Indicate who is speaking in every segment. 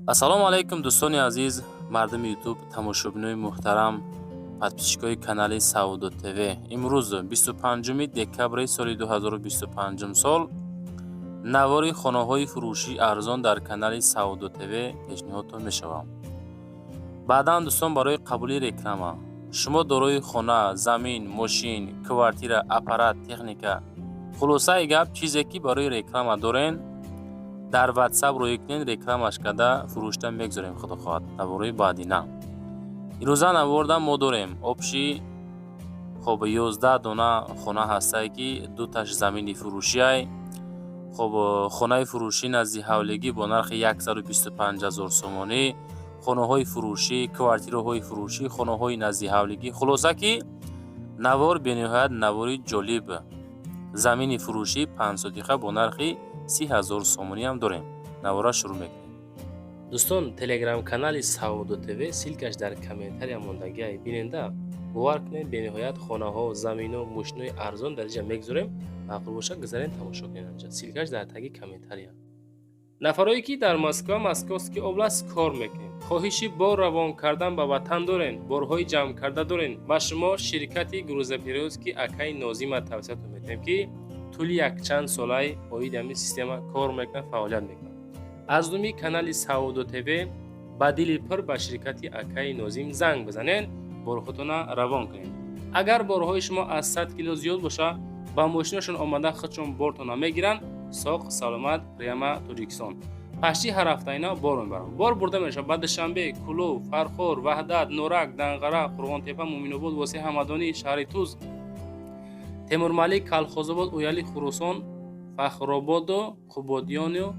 Speaker 1: Ассалому алайкум, дӯстони азиз, мардуми Ютуб, тамошобинои муҳтарам, подписчикои канали Савдо ТВ. Имрӯз 25 декабри соли 2025 сол навори хонаҳои фурӯшии арзон дар канали Савдо ТВ пешниҳодтон мешавад. Баъдан, дӯстон, барои қабули реклама шумо дорои хона, замин, мошин, квартира, аппарат, техника, хулосаи гап, чизе ки барои реклама дорен, дар Ватсап рӯй кунед, рекламаш карда фурӯшта мегузорем, худо хоҳад, наворои баъдина. Имрӯза наворда мо дорем общий, хоб, 11 дона хона ҳастае, ки дуташ замини фурӯшиай. Хоб, хонаи фурӯшӣ назди ҳавлигӣ бо нархи 125 000 сомонӣ, хонаҳои фурӯшӣ, квартираҳои фурӯшӣ, хонаҳои назди ҳавлигӣ. Хулоса, ки навор бениҳоят навори ҷолиб. Замини фурӯшӣ 5 сотиха бо нархи 30 000 сомониам дорем. Навора шурӯъ мекунем. Дӯстон, телеграм-канали Савдо ТВ, ссылкаш дар комментария мондагиай, биненда. Бовар кунед, бениҳоят хонаҳо, замино, мошинои арзон дар инҷа мегузорем. Маъқул бошад, гузарен, тамошо кунед анҷа, ссылкаш дар таги комментария. Нафарое ки дар Москва, Московский область кор мекунед, хоҳиши бор равон кардан ба ватан дорен, борҳои ҷамъкарда дорен, ба шумо ширкати грузоперевозки акаи Нозима тавсиятон метиҳем, ки тӯли якчанд солаи оиди ҳамин система кор мекунад, фаъолият мекунад. Аз номи канали Савдо ТВ ба дили пур ба ширкати акаи Нозим занг бизанед, борҳотона равон кунед. Агар борҳои шумо аз 100 кило зиёд боша, ба мошинашон омада, худшон бортона мегиранд, соқ саломат прямо Тоҷикистон. Почти ҳар ҳафта ина бор мебаранд. Бор бурда мешавад ба Душанбе, Кӯлоб, Фархор, Ваҳдат, Норак, Данғара, Қурғонтепа, Муъминобод, Восеъ, Ҳамадонӣ, шаҳри Туз, Темурмалик, Калхозобод, Ояли, Хуросон, Фахрободу Қубодиёну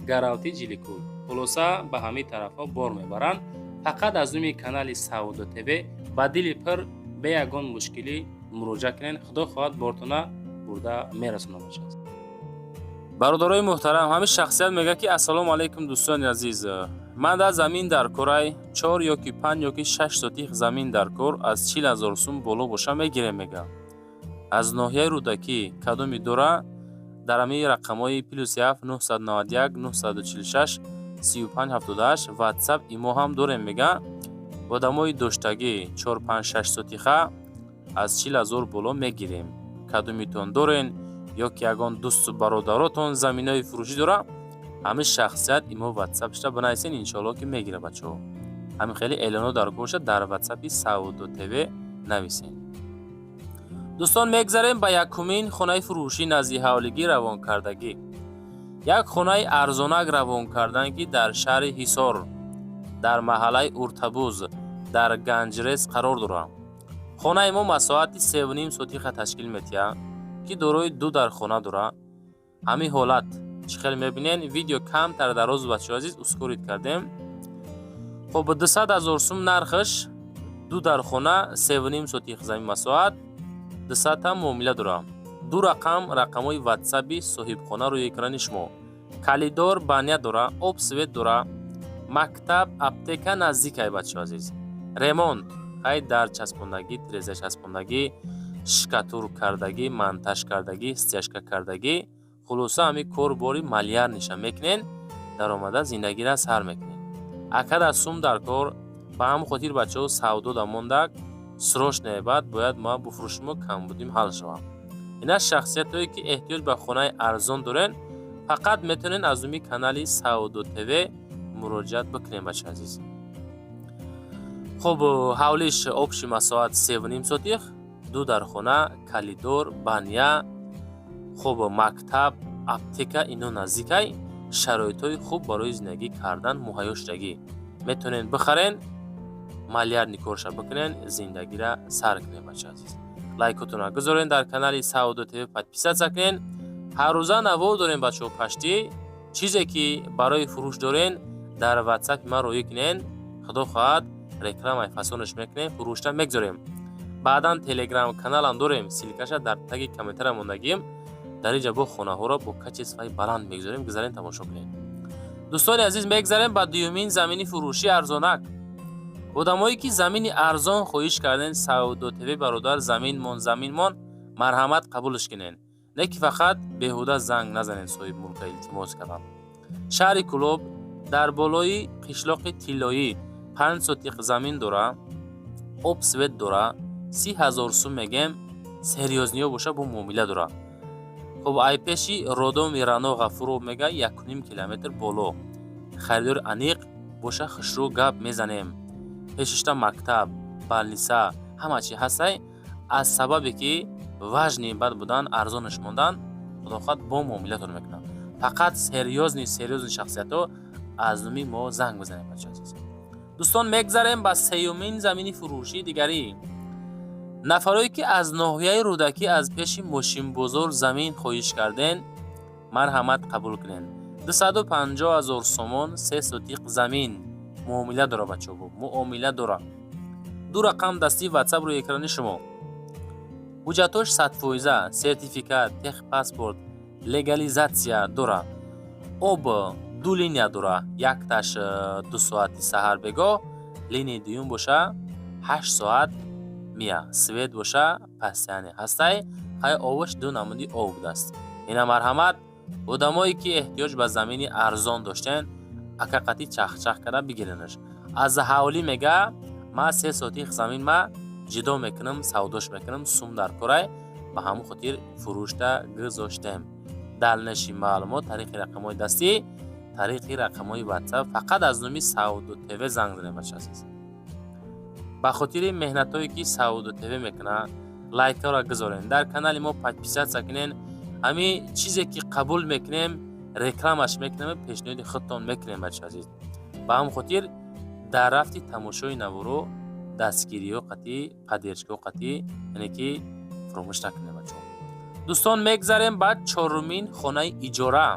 Speaker 1: Гаравти, Ҷиликул. Хулоса, ба ҳамин тарафҳо бор мебаранд. Фақат аз номи канали Савдо ТВ ба дили пур, бе ягон мушкилӣ муроҷиат кунед. Худо хоҳад, бортона бурда мерасонад бошад. Бародарои муҳтарам, ҳамин шахсият мегӯяд, ки: «Ассалому алайкум, дӯстони азиз, ман дар замин дар корай, чор ёки панҷ ёки шаш сотих замин дар кор, аз 40 000 сум боло боша, мегирем», мегӯяд. Аз ноҳияи Рӯдакӣ кадоми дора, дар ҳамин рақамҳои +7 991 946 35 78 Ватсап, имо ҳам дорем, мега. Одамои доштагӣ, чор, панҷ, шаш сотиха аз 40 000 боло мегирем. Кадомитон дорен ё ки ягон дӯсту бародаротон заминаи фурӯшӣ дора, ҳамин шахсият имо, Ватсапшта бинависен, иншоалло, ки мегира. Бачаҳо, ҳамин хеле эълонҳо дар боша, дар Ватсапи Савдо ТВ нависен. Дӯстон, мегзарем ба якумин хонаи фурӯшӣ назди ҳавлигӣ равонкардагӣ. Як хонаи арзонак равон кардан, ки дар шаҳри Ҳисор, дар маҳаллаи Уртабуз, дар Ганҷрез қарор дорад. Хонаи мо масоҳати 3,5 сотиха ташкил метиҳад, ки дорои ду дархона дорад. Ҳамин ҳолат чӣ хел мебинен, видео камтар дароз, бачаҳо азиз, ускорить кардем. Хоб, 200 000 сум нархаш, ду дархона, 3,5 сотих замин масоҳат, дусадта муомила дорад. Ду рақам, рақамҳои Ватсаби соҳибхона рӯи экрани шумо. Коридор, баня дора, об, свет дора, мактаб, аптека наздикай. Бачаҳо азиз, ремонт ҳай, дар часпондагӣ, тиреза часпондагӣ, штукатур кардагӣ, монтаж кардагӣ, стяжка кардагӣ. Хулоса, ҳамин корбори малярныйша мекунен, даромада зиндагира сар мекунен. Акада сум дар кор, ба ҳамин хотир, бачаҳо, савдо да мондак, срочно баъд бояд ма буфурӯшимо, камбудим ҳал шавам. Ина шахсиятҳое ки эҳтиёҷ ба хонаи арзон дорен, фақат метавонед аз номи канали Савдо ТВ муроҷиат бикунем, бача азиз. Хуб, ҳавлиш общий масоҳат 3,5 сотих, ду дархона, коридор, баня. Хуб, мактаб, аптека ино наздикай, шароитҳои хуб барои зиндагӣ кардан муҳайё шудагӣ. Метавонед бихарен, малярный корша бикунен, зиндагира сар кунед. Бача азиз, лайкотонро гузорен, дар канали Савдо ТВ подписаться кунен. Ҳаррӯза навор дорем, бачаҳо. Почти чизе ки барои фурӯш дорен, дар Ватсапи ман роӣ кунен, худо хоҳад, рекламаи фасонаш мекунем, фурӯшта мегзорем. Баъдан телеграм каналам дорем, ссылкаша дар таги комментария мондагием. Дар инҷа бо хонаҳоро бо качествои баланд мегзорем, гузарен, тамошо кунед. Дӯстони азиз, мегзарем ба дуюмин замини фурӯшӣ арзонак. Одамое ки замини арзон хоҳиш карден: «Савдо ТВ, бародар, заминмон, заминмон», марҳамат, қабулш кунен, не ки фақат беҳуда занг назанед соҳибмулка, илтимос кардам. Шаҳри Кӯлоб. Дар болои қишлоқи Тиллоӣ 5 сотиқ замин дора, об, свет дора. 30 000 сум мегем, серьёзный ё боша, бо муомила дора. Хуб, ай пеши роддоми Рано Ғафуров мега, 1,5 километр боло. Харидори аниқ боша, хушрӯ гап мезанем. Пешишта мактаб, больница, ҳама чи ҳастай. Аз сабабе ки важный бад будан, арзонаш мондан, худо хоҳад, бо муомилатон мекунам. Фақат серьёзный, серьёзный шахсиятҳо аз номи мо занг бизанем, бача азиз. Дӯстон, мегзарем ба сеюмин замини фурӯшии дигарӣ. Нафарое ки аз ноҳияи Рӯдакӣ, аз пеши мошинбозор замин хоҳиш карден, марҳамат, қабул кунед. 250 000 сомон, 3 сотиқ замин, муомила дора, бачаҳо, муомила дора. Ду рақам дастии Ватсап рӯи экрани шумо. Ҳуҷҷатҳош 100%: сертификат, техпаспорт, легализация дора. Об ду линия дора, якташ 2 соати саҳар бегоҳ, линияи дуюм боша 8 соат мия. Свет боша постоянный ҳастай. Хай, обаш ду намуди об будааст. Ина, марҳамат, одамое ки эҳтиёҷ ба замини арзон доштен, акақати чахчах карда бигиренаш. Аз ҳавлӣ мега, ма 3 сотих замин ма ҷидо мекунам, савдош мекунам, сум дар корай, ба ҳамон хотир фурӯшта гузоштем. Дальнейший маълумот тариқи рақамҳои дастӣ, тариқи рақамҳои Ватсап. Фақат аз номи Савдо ТВ занг занем, бача азиз. Ба хотири меҳнатҳое ки Савдо ТВ мекунад, лайкҳоро гузорен, дар канали мо подписаться кунен. Ҳамин чизе ки қабул мекунем, рекламаш мекунем, пешниҳоди худтон мекунем, бача азиз. Ба ҳамон хотир дар рафти тамошои наворо дастгириҳо қатъӣ, поддержка ҳо қатъӣ, яъне ки фуромӯш накунем, бачаҳо. Дӯстон, мегзарем ба чорумин хонаи иҷора.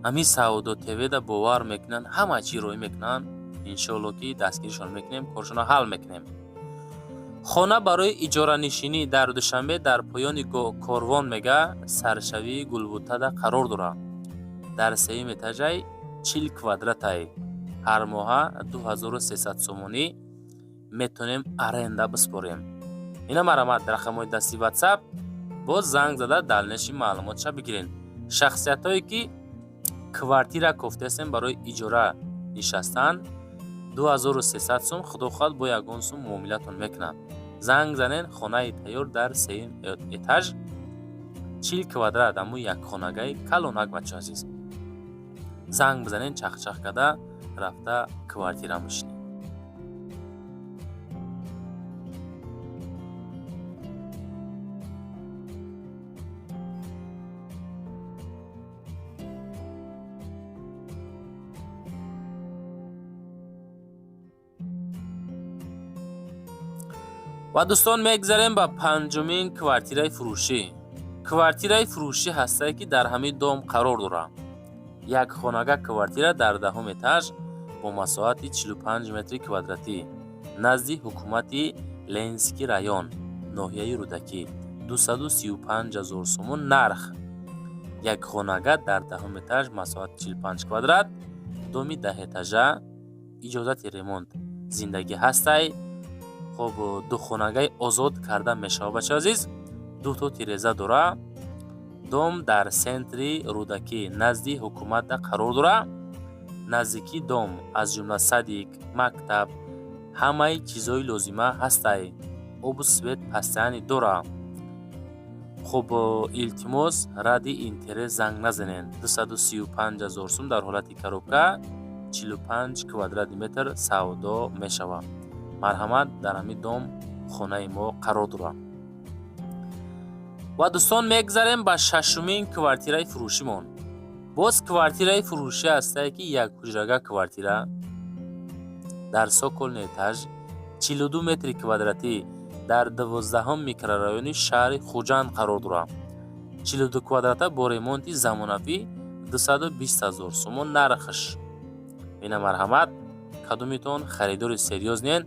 Speaker 1: Ҳамин Савдо ТВда бовар мекунанд, ҳама чӣ роӣ мекунанд. Иншоалло, ки дастгиришон мекунем, коршонро ҳал мекунем. Хона барои иҷоранишинӣ дар Душанбе, дар поёни Корвон мега, саршавии Гулбутада қарор дорад. Дар сеюм этажай, 40 квадратай. Ҳар моҳа 2300 сомонӣ метонем аренда биспорем. Ина, марҳамат, рақамҳои дасти Ватсап, боз занг зада дальнейший маълумотша бигирен. Шахсиятҳое ки квартира кофтаестем барои иҷора нишастан, 2300 сум, худо хоҳад, бо ягон сум муомилатон мекунад. Занг занен. Хонаи тайёр дар сеюм этаж, 40 квадрат, аммо якхонагаи калонак, бачо азиз. Занг бизанен, чахчах карда рафта квартира мешинед. Ва дӯстон, мегзарем ба панҷумин квартираи фурӯшӣ. Квартираи фурӯшӣ ҳастае, ки дар ҳамин дом қарор дорад. Як хонага квартира дар даҳум этаж бо масоҳати 45 метри квадратӣ, назди ҳукумати Ленинский район, ноҳияи Рӯдакӣ, 235 000 сомон нарх. Як хонага дар даҳум этаж, масоҳати 45 квадрат, доми даҳэтажа, иҷозати ремонт, зиндагӣ ҳастай. Хоб, духонагаи озод карда мешавад, бача азиз. Дуто тиреза дора. Дом дар центри Рӯдакӣ, назди ҳукуматда қарор дора. Наздикии дом аз ҷумла садик, мактаб, ҳамаи чизҳои лозима ҳастай. Обу свет постоянный дора. Хуб, илтимос, ради интерес занг назанен. 235 000 сум дар ҳолати коробка, 45 квадратный метр савдо мешавад. Марҳамат, дар ҳамин дом хонаи мо қарор дорад. Ва дӯстон, мегзарем ба шашумин квартираи фурӯшимон. Боз квартираи фурӯшӣ ҳастае, ки як ҳуҷрага квартира дар цокольный этаж, 42 метри квадратӣ, дар 12-ҳум микрорайони шаҳри Хуҷанд қарор дорад. 42 квадрата бо ремонти замонавӣ, 220 000 сомон нархш. Ина, марҳамат, кадомитон харидори серьёзный ен.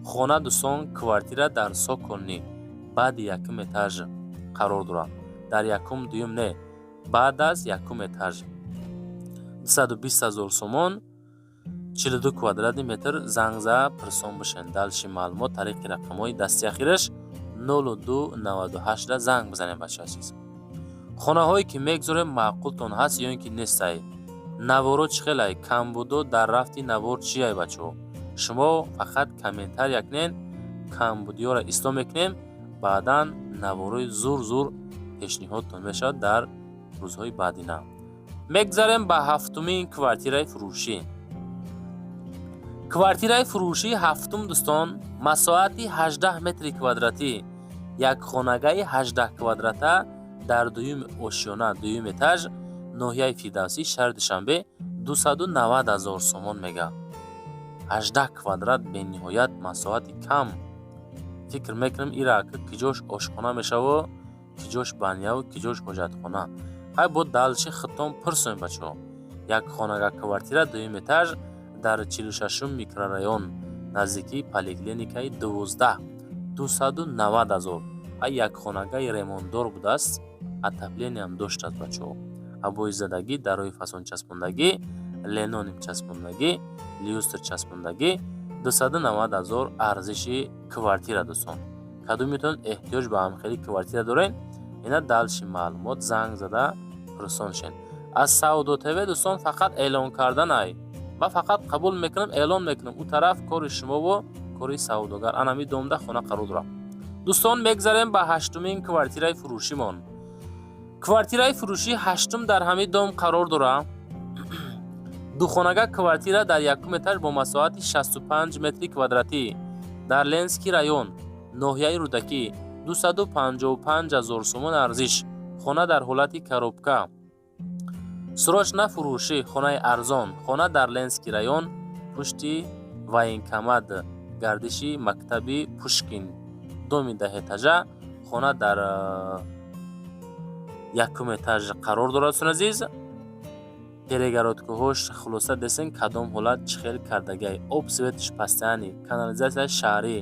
Speaker 1: Хона, дӯстон, квартира дар цокольный, баъди якум этаж қарор дорад. Дар якум, дуюм не, баъд аз якум этаж. 220 000 сомон, 42 квадратный метр. Занг за пирсон бошен. Дальше маълумот тариқи рақамҳои дасти, ахираш 0298 занг бизанем, бача азиз. Хонаҳое ки мегзорем, маъқултон ҳаст ё ин ки нестай? Наворо чӣ хелай, камбудо дар рафти навор чияй, бачаҳо? Шумо фақат комментария кунен, камбудиёро ислоҳ мекунем, баъдан наворои зур зур пешниҳодтон мешавад дар рӯзҳои баъдина. Мегзарем ба ҳафтумин квартираи фурӯшӣ. Квартираи фурӯшии ҳафтум, дӯстон, масоҳати 18 метри квадратӣ, якхонагаи 18 квадрата дар дуюми ошёна, дуюм этаж, ноҳияи Фирдавсӣ, шаҳри Душанбе, 290 ҳазор сомон мега. 18 квадрат бениҳоят масоҳати кам. Фикр мекунем, ира киҷош ошхона мешаву, киҷош баняву, киҷош ҳоҷатхона. Ҳай, бо дальше худтон пурсоем, бачаҳо. Як хонага квартира, дуюм этаж, дар 46-ум микрорайон, наздикии поликлиникаи 12, 290 ҳазор. Ҳай, як хонагаи ремонтдор будааст, отопление ам доштааст, бачаҳо. Обои задагӣ, дарои фасон часпондагӣ, линолеум часпондагӣ, люстр часпондагӣ. 290 ҳазор арзиши квартира, дӯстон. Кадометон эҳтиёҷ ба ҳамхели квартира доред, ина дальше маълумот занг зада пурсон шен. Аз Савдо ТВ, дӯстон, фақат эълон карданай. Ман фақат қабул мекунам, эълон мекунам, ӯ тараф кори шумову кори савдогар. Анами домда хона қарор дорам. Дӯстон, мегзарем ба ҳаштумин квартираи фурӯшимон. Квартираи фурӯшии ҳаштум дар ҳамин дом қарор дорад. Духонага квартира дар якум этаж бо масоҳати 65 метри квадратӣ дар Ленинский район, ноҳияи Рӯдакӣ, 255 ҳазор сомон арзиш. Хона дар ҳолати коробка. Срочно фурӯшӣ, хонаи арзон. Хона дар Ленинский район, пушти военкомат, гардиши мактаби Пушкин, доми даҳэтажа. Хона дар якум этаж қарор дорад, дӯстони азиз. Перегородка ҳош, хулоса, десен, кадом ҳолат, чӣ хел кардагиай. Об, свет иш постоянный, канализатсияи шаҳрӣ.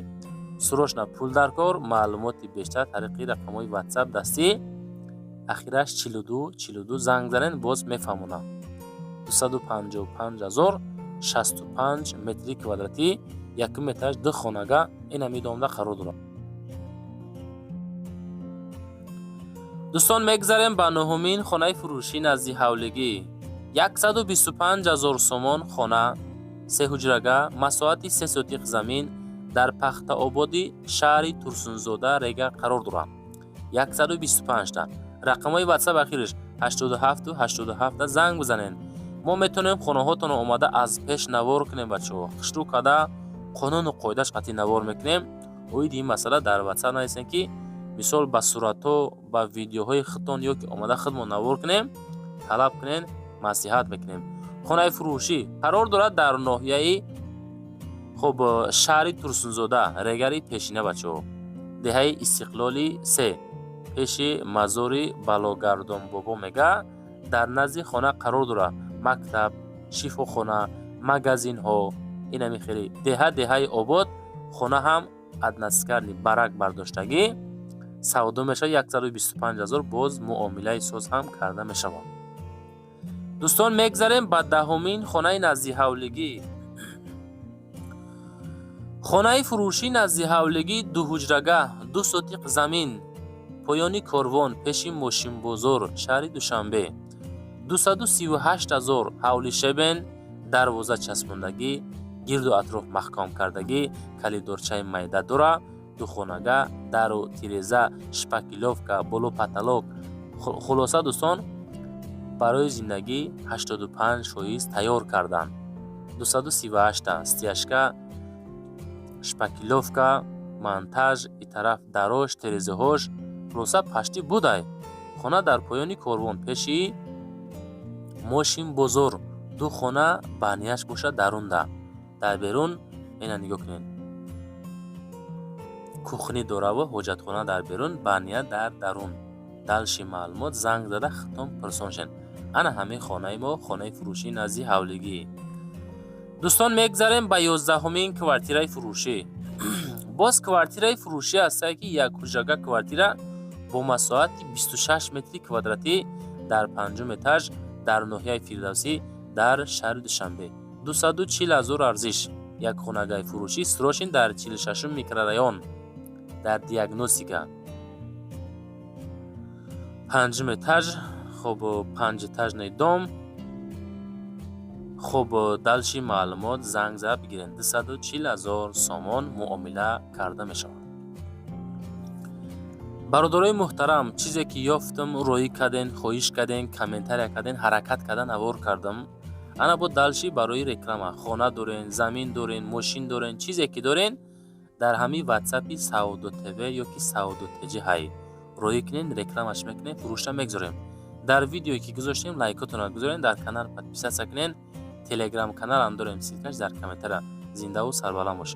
Speaker 1: Срочно пул дар кор. Маълумоти бештар тариқи рақамҳои Ватсап дастӣ, ахираш 42 42, занг занед, боз мефаҳмонам. 255 ҳазор, 65 метри квадратӣ, якум этаж, ду хонага, ин домда қарор дорад. Дӯстон, мегзарем ба нуҳумин хонаи фурӯшӣ назди ҳавлигӣ. 125 ҳазор сомон хона, сеҳуҷрага, масоҳати 3 сотиқ замин, дар Пахтаободи шаҳри Турсунзода, Регар қарор дорад. 125-та рақамҳои Ватсап ахираш 87 87 занг бизанед. Мо метавонем хонаҳотонро омада аз пеш навор кунем, бачаҳо. Хушрӯ карда, қонуну қоидааш қатъи навор мекунем. Оиди ин масъала дар Ватсап нависем, ки мисол ба суратҳо, ба видеоҳои худтон ё ки омада худмон навор кунем, талаб кунем, маслиҳат мекунем. Хонаи фурӯшӣ қарор дорад дар ноҳияи, хуб, шаҳри Турсунзода, Регари пешина, бачаҳо, деҳаи Истиқлоли се, пеши мазори Балогардонбобо мега. Дар назди хона қарор дорад мактаб, шифохона, магазинҳо. Инами хеле деҳа, деҳаи обод. Хона ҳам односкатный, барак бардоштагӣ. Савдо мешавад 125 ҳазор, боз муомилаи соз ҳам карда мешавад. Дӯстон, мегзарем ба даҳумин хонаи наздиҳавлигӣ. Хонаи фурӯшӣ наздиҳавлигӣ, дуҳуҷрага, 2 сотиқ замин, поёни корвон, пеши мошинбозор, шаҳри Душанбе, 238 ҳазор. Ҳавли щебень, дарвоза часпондагӣ, гирду атроф маҳкам кардагӣ, калидорчаи майда дора. Духонага, дару тиреза, шпаклёвка, боло потолок. Хулоса, дӯстон, барои зиндагӣ 85% тайёр карданд. 238-та стяжка, шпаклёвка, монтаж, и тараф дарош, терезаҳош, хулоса, пашти будай. Хона дар поёни корвон, пеши мошинбозор, ду хона баняш бошад дарунда. Дар берун ина нигоҳ кунед, кухня дораву ҳоҷатхона дар берун, баня дар дарун. Дальше маълумот занг зада худтон пурсон шед. Ана ҳамин хонаи мо, хонаи фурӯшӣ назди ҳавлигӣ. Дӯстон, мегзарем ба 11-ҳумин квартираи фурӯшӣ. Боз квартираи фурӯшӣ ҳастае, ки як ҳуҷрага квартира бо масоҳати 26 метри квадратӣ дар панҷум этаж, дар ноҳияи Фирдавсӣ, дар шаҳри Душанбе, 240 ҳазор арзиш. Як хонагаи фурӯшӣ срочный дар 46-ум микрорайон, дар Диагностика, панҷум этаж. Хоб, панҷэтажный дом. Хуб, дальше маълумот занг зада бигирен. 240 000 сомон муомила карда мешавад. Бародарои муҳтарам, чизе ки ёфтам, роӣ карден, хоҳиш карден, комментария карден, ҳаракат карда навор кардам. Ана бо дальше барои реклама хона дорен, замин дорен, мошин дорен, чизе ки дорен, дар ҳамин ватсапи Савдо ТВ ё ки Савдо ТЖ ҳай роӣ кунен, рекламаш мекунем, фурӯшта мегузорем. Дар видеое ки гузоштем, лайкотонро гузорен, дар канал подписаться кунен. Телеграм каналам дорем, ссылкаш дар комментария. Зиндаву сарбаланд бошед.